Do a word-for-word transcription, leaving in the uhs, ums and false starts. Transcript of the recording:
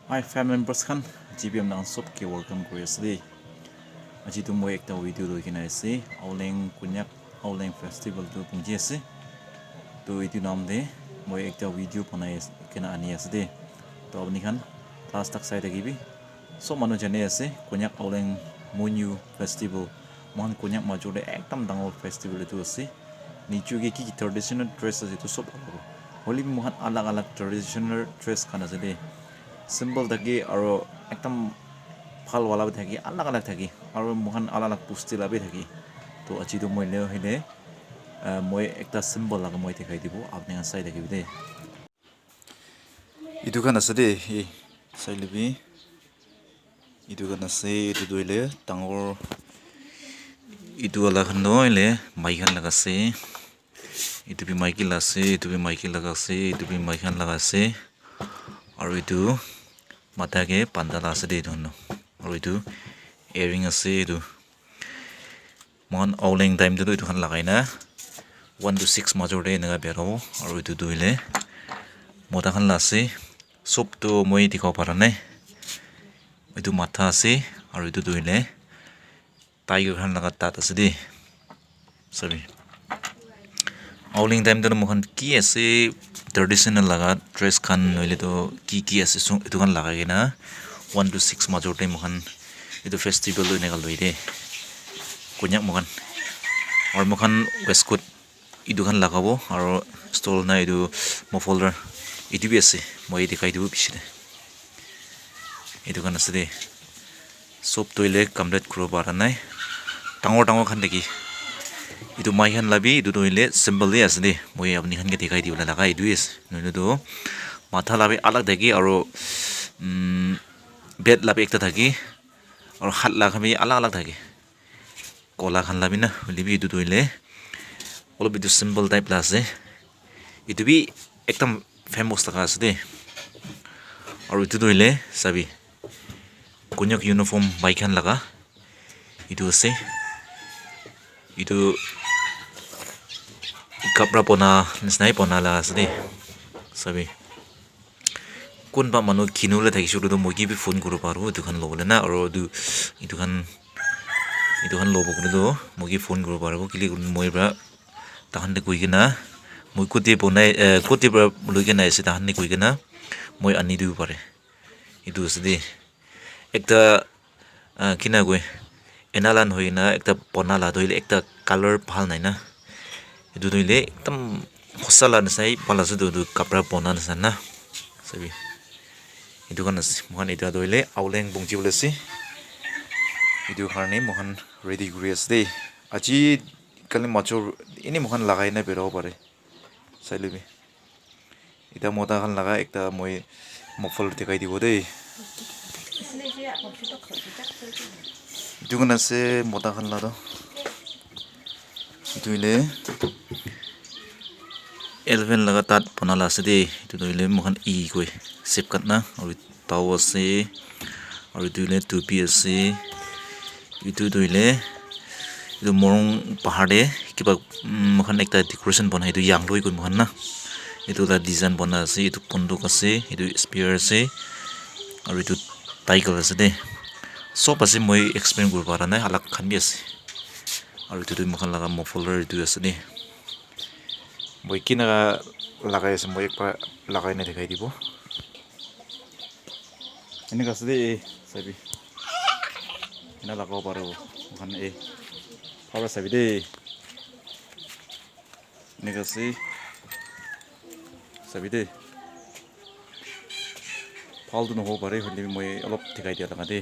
Hi fam members khan, G B M khan sob ke welcome kuri ase de. Aji tu moi ekta video loi kena ase, Auleng Konyak Auleng festival tu punji ase. To etu naam de moi ekta video banai as- kena ani ase de. To apni khan last tak sai thakibi. Sob manu jane ase, Konyak Auleng Monyu festival. Mohan Konyak major de ekdam dangor festival etu ase. Nichu ke ki ki traditional dress ase etu sob alak. Hoile bi mohan alak alak traditional dress khan ase de. Simple thake aro ekdam bhal wala bi thake, alak alak thake. Aro mohan alak alak bosti la bi thake. To aji tu moi le hoile, ah, moi ekta simple laga moi dikhai dibo, apni khan sai thakibi de. Etu khan ase de, eh, sai lebi. Etu khan ase, etu tu hoile dangor. Etu wala khan tu hoile maiki khan laga ase. Etu bi maiki la ase, etu bi maiki laga ase, etu bi maiki khan laga ase. Aro etu matha ke banda la ase de etu khan tu. Aro etu earring ase etu. Moikhan Auleng time te tu etu khan lagai na one to six major te eneka biya hobo. Aro etu tu hoile mota khan la ase. Sob tu moi dikhibo para nai. Etu matha ase aro etu tu hoile tiger khan laga daat ase de. Sabi. Auleng time te tu moikhan ki ase traditional laga dress khan nohoile tu ki ki ase so etu khan lagai kena one to six major te moikhan etu festival tu eneka loi de. Konyak moikhan. Aro moikhan waistcoat etu khan lagabo aro stole na etu muffler etu bi ase. Moi dikhai dibo piche te. Etu khan ase de. Sob tu hoile complete kuribo para nai. Dangor dangor khan thake. Etu maiki khan la bi etu tu hoile simple de ase de. Moi apni khan ke dikhai dibole laga etu he ase. Nohoile tu matha la bi alak thake aro, um, bed la bi ekta thake. Aro hat la khan bi alak alak thake. Kola khan la bi na, hoile bi etu tu hoile olop etu simple type la ase. Etu bi ekdam famous laga ase de. Aro etu tu hoile sabi, Konyak uniform maiki khan laga etu ase. Etu kapra bona nisina he bona la ase de. Sabi. Kunba manu kinu le thakishe koile toh moi ke bi phone kuribo paribo etu khan lobole na, aro etu, etu khan, etu khan lobo koile toh moi ke phone kuribo paribo, kile koile moi para tahan te koi kena, moi kute bonai, eh, kute para loi kena aise tahan te koi kena moi ani dibo pare. Etu ase de. Ekta, ah, kina koi, ena la nohoi na, ekta bona la toh hoile ekta colour bhal nai na. Etu toh hoile ekdam hosa la nisna he bhal ase, etu, etu kapra bona nisna na. Sabi. Etu khan ase, moikhan eta toh hoile Auleng pongji bole ase. Etu karne moikhan ready kuri ase de. Aji kali major eni moikhan lagai na bera bo pare. Sai lebi. Eta mota khan laga ekta moi muffler dikhai dibo de. Etu khan ase mota khan la toh. Etu hoile elephant laga daat bona la ase de. Etu toh hoile moikhan E koi, shape kat na. Aru tao ase, aru etu hoile topi ase. Etu tu hoile etu morung bahar te kiba, mm, moikhan ekta decoration banai, etu yang loi koi moikhan na. Etu la design bana ase, etu bunduk ase, etu spear ase, aru etu tiger ase de. Sob ase, moi explain kuri bo para nai, alak khan bi ase. Aru etu tu moikhan laga muffler etu ase de. Moi kina lagai ase, moi ekbar lagai na dikhai dibo. Enika ase de, sabi. Ena lagabo paribo. Moikhan, eh, bhal para sabi de. Enika ase. Sabi de. Bhal tu nahobo pare, hoile bi moi olop dikhai dia laga de.